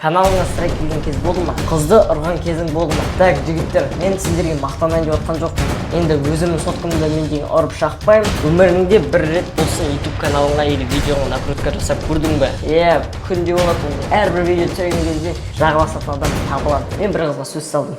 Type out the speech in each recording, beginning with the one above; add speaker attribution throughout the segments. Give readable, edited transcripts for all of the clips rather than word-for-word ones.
Speaker 1: Каналыңа страйк келген кез болды ма? Қызды ұрған кезің болды ма? Так, жігіттер, мен сендерге мақтанайын деп жатқан жоқпын. Енді өзімнің соткамды мен деген ұрып шақпаймын. Өміріңде бір рет болсын YouTube каналыңа или видеоңа накрутка жасап көрдің бе? Иә, күнде болады ондай. Әрбір видео түсірген кезде жағаласатын адам табылады. Мен бір қызға сөз салдым.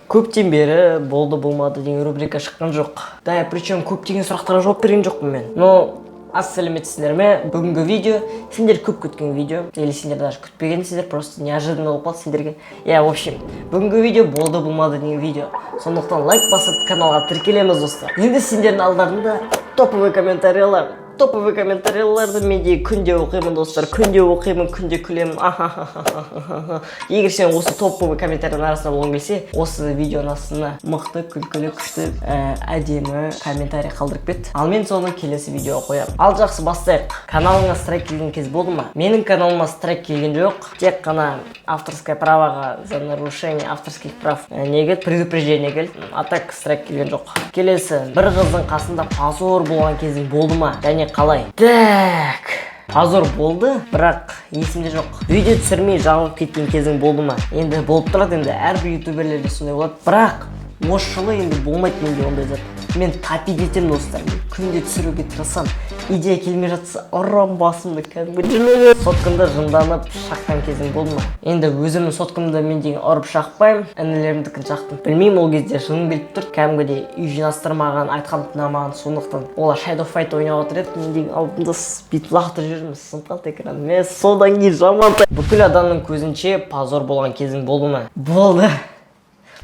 Speaker 1: Көптен бері «Болды, болмады» деген рубрика шыққан жоқ да, причем көптеген сұрақтарға жауап берген жоқпын мен. Но ассалаумағалейкум ме, бүгінгі видео сендер көп күткен видео или сендер даже күтпегенсіздер, просто неожиданно болып қалды сендерге. Иә, в общем, бүгінгі видео «Болды, болмады» деген видео, сондықтан лайк басып, каналға тіркелеміз, достар. Енді сендердің алдарында топовый комментарийлар. Топовый комментарийларды мен де күнде оқимын, достар, күнде оқимын, күнде күлемін. Ахахахахаха. Егер сен осы топовый комментарийдің арасында болғың келсе, осы видеоның астына мықты, күлкілі, күшті, әдемі комментарий қалдырып кет, ал мен соны келесі видеоға қоямын. Ал жақсы, бастайық. Каналыңа страйк келген кез болды ма? Менің каналыма страйк келген жоқ, тек қана авторское правоға, за нарушение авторских прав не келді, предупреждение келді, а так страйк келген жоқ. Келесі: бір қыздың қасында позор болған кезің болды ма және қалай? Так, позор болды, бірақ есімде жоқ. Видео түсірмей жалығып кеткен кезің болды ма? Енді болып тұрады, енді әрбір ютуберлерде сондай болады, бірақ осы жылы енді болмайды менде ондай зат. Мен топить етемін, достар, мен күнде түсіруге тырысамын. Идея келмей жатса, ұрам басымды кәдімгі. Соткамды жынданып шаққан кезің болды ма? Енді өзімнің соткамды мен деген ұрып шақпаймын, інілерімдікін шақтым. Білмеймін, ол кезде жыным келіп тұр кәдімгідей, үй жинастырмаған, айтқанымды тыңдамаған, сондықтан олар Shadow Fight ойнап отыр еді, мен деген алдымда бүйтіп лақтырып жібердім, сынып қалды экран. Мен содан кейін жаман. Бүкіл адамның көзінше позор болған кезің болды ма? Болды,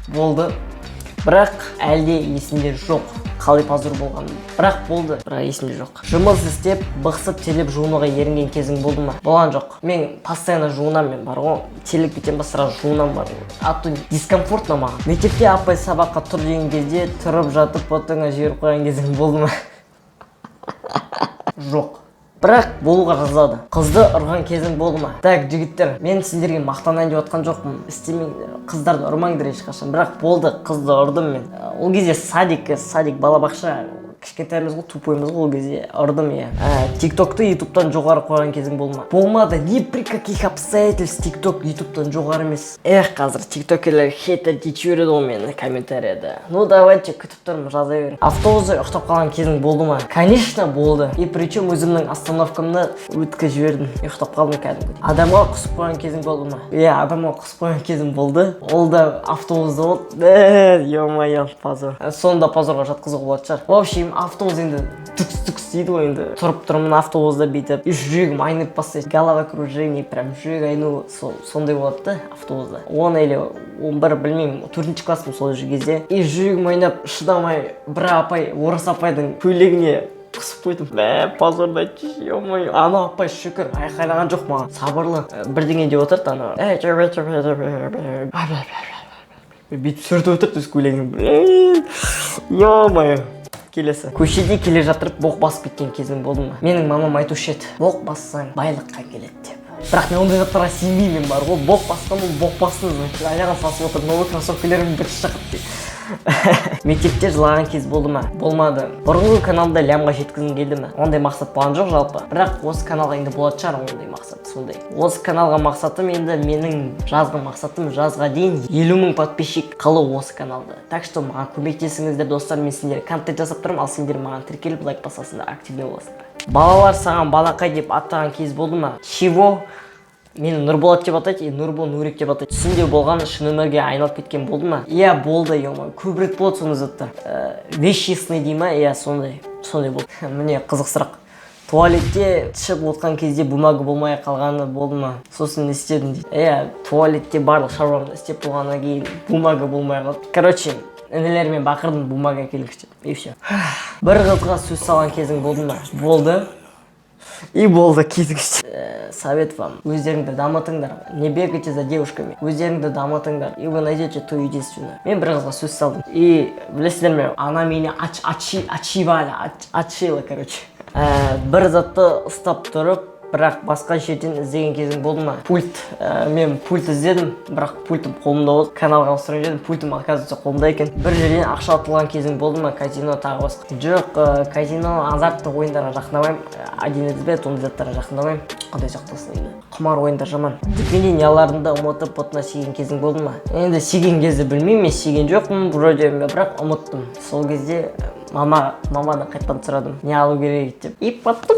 Speaker 1: болды, бірақ әлі де есімде жоқ қалай позор болғаным, бірақ болды, бірақ есімде жоқ. Жұмыс істеп, бықсып терлеп, жуынуға ерінген кезің болды ма? Болған жоқ, мен постоянно жуынамын. Мен бар ғой, терлеп кетемін ба, сразу жуынамын бар ғой, а то дискомфортно маған. Мектепте апай сабаққа тұр деген кезде тұрып жатып, потыңа жіберіп қойған кезің болды ма? Жоқ, бірақ болуға жаздады. Қызды ұрған кезің болды ма? Так, жігіттер, мен сендерге мақтанайын деп жатқан жоқпын, істемеңдер, қыздарды ұрмаңдар ешқашан, бірақ болды, қызды ұрдым мен. Ол кезде садик, садик, балабақша, кішкентаймыз ғой, тупоймыз ғой, ол кезде ұрдым, иә. Тиктокты Ютубтан жоғары қойған кезің болды ма? Болмады, ни при каких обстоятельств Тикток Ютубтан жоғары емес. Эх, қазір тиктокерлер хейтер етіп жібереді ғой мені комментарияда. Ну давайте, күтіп тұрмын, жаза бер. Автобуста ұйықтап қалған кезің болды ма? Конечно, болды, и причем өзімнің остановкамды өткізіп жібердім, ұйықтап қалдым кәдімгідей. Адамға құсып қойған кезің болды ма? Иә, адамға құсып қойған кезім болды, ол да автобуста болды. Ё-моё, позор. Соны да позорға жатқызуға болатын шығар. В общем, автобус енді түкс түкс дейді ғой, енді тұрып тұрмын автобуста бүйтіп, и жүрегім айнып бастайды, головокружение, прям жүрек айну, сол сондай болады да автобуста. 10 или 11, білмеймін, төртінші класспын сол кезде, и жүрегім айнап, шыдамай бір апай, орыс апайдың көйлегіне құсып қойдым. Мә, позорды айтшы, ё-моё. Ана апай, шүкір, айқайлаған жоқ маған, сабырлы. Бірдеңе деп отырды ана, бүйтіп сүртіп отырды өз көйлегін, блин, ё-моё. Келесі: көшеде келе жатырып боқ басып кеткен кезің болды ма? Менің мамам айтушы еді, боқ бассаң, байлыққа келеді деп, бірақ мен ондай заттарға сенбеймін. Мен бар ғой, боқ басқан ол боқ бассын, значит, аяғын сасып отыр, новый кроссовкалерім быт шығып деп. Мектепте жылаған кез болды ма? Болмады. Бұрынғы каналда лямға жеткізгің келді ме? Ондай мақсат болған жоқ жалпы, бірақ осы каналға енді болатын шығар ондай мақсат. Сондай осы каналға мақсатым, енді менің жазғы мақсатым жазға дейін 50 000 подписчик қылу осы каналды. Так что маған көмектесіңіздер, достар. Мен сендерге контент жасап тұрмын, ал сендер маған тіркеліп, лайк басасыңдар, активный боласыңдар. Балалар саған балақай деп атаған кез болды ма? Чего? Мені Нұрболат деп атайды и Нұрбол, Нурик деп атайды. Түсінде болған шын өмірге айналып кеткен болды ма? Иә, болды, е, көп рет болады сондай заттар. Вещи сны дей ма, иә, сондай болды. Міне, қызық сұрақ: туалетте тышып отқан кезде бумага болмай қалғаны болды ма, сосын не істедің дейді. Иә, туалетте барлық шаруамды істеп болғаннан кейін бумага болмай қалды. Короче, інілеріме бақырдым, бумага әкеліңізші деп, и все. Бір қызға сөз салған кезің болды ма? Болды и болды кезігіш. Совет вам: өздеріңді дамытыңдар, не бегайте за девушками, өздеріңді дамытыңдар, и вы найдете ту единственную. Мен бір қызға сөз салдым, и білесіздер ме, она меня отшивала, отшила, короче. Бір затты ұстап тұрып, бірақ басқа жерден іздеген кезің болды ма? Пульт. Мен пульт іздедім, бірақ пультім қолымда болды. Каналға ауыстырып жібердім, пультім, оказывается, қолымда екен. Бір жерден ақша ұтылған кезің болды ма? Казино, тағы басқа. Жоқ, казино, азарттық ойындарға жақындамаймын, 1xBet, ондай заттарға жақындамаймын. Құдай сақтасын. Енді құмар ойындар жаман. Дүкенде не аларыңды ұмытып, бұтына сиген кезің болды ма? Енді сиген кезде білмеймін, мен сиген жоқпын вроде, бірақ ұмыттым. Сол кезде мамадан қайтадан сұрадым, не алу керек еді деп. И потом,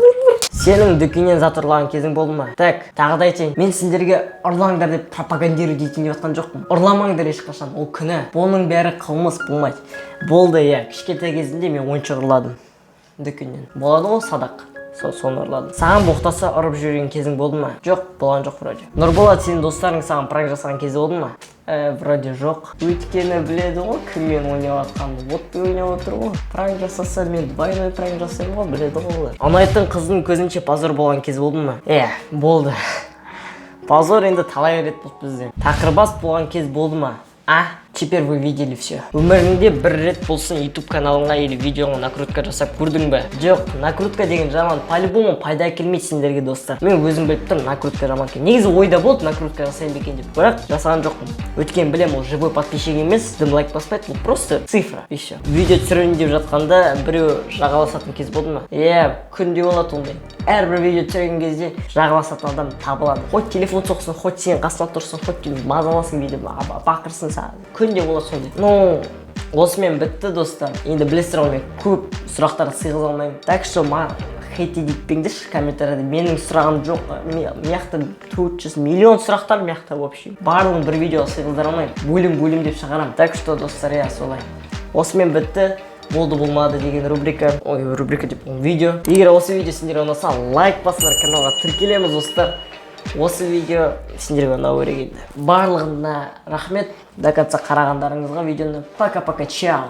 Speaker 1: сенің дүкеннен зат ұрлаған кезің болды ма? Так, тағы да айтайын, мен сендерге ұрлаңдар деп пропагандировать етейін деп жатқан жоқпын. Ұрламаңдар ешқашан, ол күнә, бұның бәрі қылмыс. Болмайды. Болды, иә, кішкентай кезімде мен ойыншық ұрладым дүкеннен. Болады ғой садақ, соны ұрладым. Саған боқтаса, ұрып жіберген кезің болды ма? Жоқ, болған жоқ вроде. Нұрболат, сенің достарың саған пранк жасаған кезі болды ма? Вроде жоқ, өйткені біледі ғой кіммен ойнап жатқанымды. Отпен ойнап отыр ғой. Пранк жасаса, мен двойной пранк жасаймын ғой, біледі ғой олар. Ұнайтын қыздың көзінше позор болған кез болды ма? Иә, болды. Позор енді талай рет болды бізде. Тақырбас болған кез болды ма? А теперь вы видели все. Өміріңде бір рет болсын YouTube каналыңа или видеоңа накрутка жасап көрдің бе? Жоқ, накрутка деген жаман, по-любому пайда әкелмейді сендерге, достар. Мен өзім біліп тұрмын, накрутка жаман екен. Негізі ойда болды, накрутка жасайын ба екен деп, бірақ жасаған жоқпын, өйткені білемін, ол живой подписчик емес, дым лайк баспайды, ол просто цифра и все. Видео түсірейін деп жатқанда біреу жағаласатын кез болды ма? Иә, күнде болады ондай. Әрбір видео түсірген кезде жағаласатын адам табылады. Хоть телефон соқсын, хоть сенің қасыңда тұрсын, хоть мазаласын, бүйтіп бақырсын саған, күнде болады сондай. Ну, осымен бітті, достар. Енді білесіздер ғой, мен көп сұрақтарды сыйғыза алмаймын, так что маған хейт етпеңдерші комментарийда. Менің сұрағым жоқ, мына жақта 400 миллион сұрақтар мына жақта. Вообще барлығын бір видеоға сыйғыздыра алмаймын, бөлім бөлім деп шығарамын. Так что, достар, иә, солай, осымен бітті болды болмады деген рубрика, ой, рубрика деп, видео. Егер осы видео сендерге ұнаса, лайк басыңдар, каналға тіркелеміз, достар. Осы видео сендерге ұнау керек енді. Барлығына рахмет до конца қарағандарыңызға видеоны. Пока пока, чао.